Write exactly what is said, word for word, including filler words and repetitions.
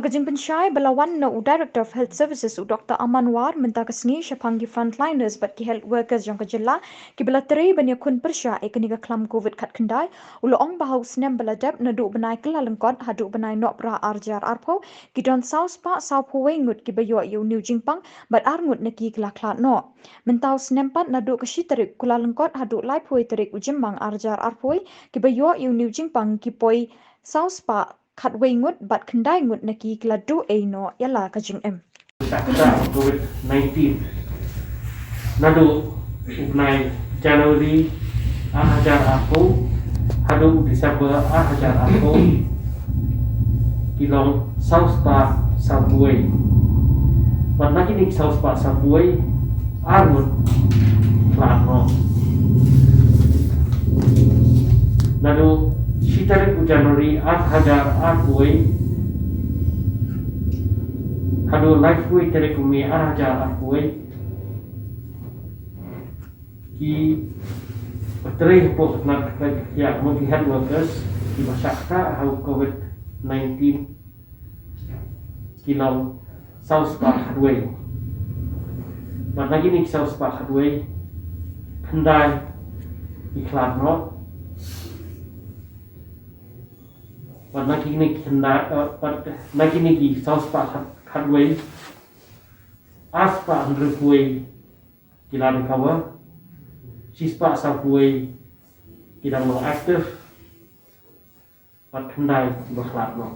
Ka jingpynshai ba la wan na u Director of Health Services, u Doctor Aman War, mynta ka sngi shaphang ki frontliners bad ki health workers jong ka jylla kiba la trei ban ïakhun pyrshah ïa kane ka khlam covid khatkhyndai, u la ong ba ha u snem ba la dep, naduh u bnai Kyllalyngkot haduh u bnai Nohprah arhajar arphew, ki don saw spah sawphew wei ngut kiba ïoh ïa une u jingpang bad ar ngut na ki ki la khlad noh. Mynta u snem pat, naduh ka shi tarik Kyllalyngkot haduh laiphew wei tarik u Jymmang arhajar arphew wei, kiba ïoh ïa une u jingpang ki poi saw spah khatwei ngut bad khyndai ngut na ki ki la duh ei noh ïa la ka jingim. Sakta covid nineteen. Naduh u bnai January arhajar arphew haduh u December arhajar arphew, ki long saw spah sawphew wei. Bad na kine ki saw spah sawphew wei, ar ngut khlad noh. Naduh shi tarik u January arhajar arphew wei haduh laiphew wei tarik u May arhajar arphew wei, kiba trei hapoh ka tnat khlaiñ khlaiñ, mo, ki health workers kiba shah ktah ha u covid nineteen, ki long saw spah khatwei. Bad na kine ki saw spah khatwei, khyndai ki khlad noh. Bad na kine ki khyndai, eh, bad na kine ki saw spah khat-, khatwei, ar spah hynriewphew wei ki la recover, shi spah sawphew wei ki dang long active, bad khyndai kiba khlad noh.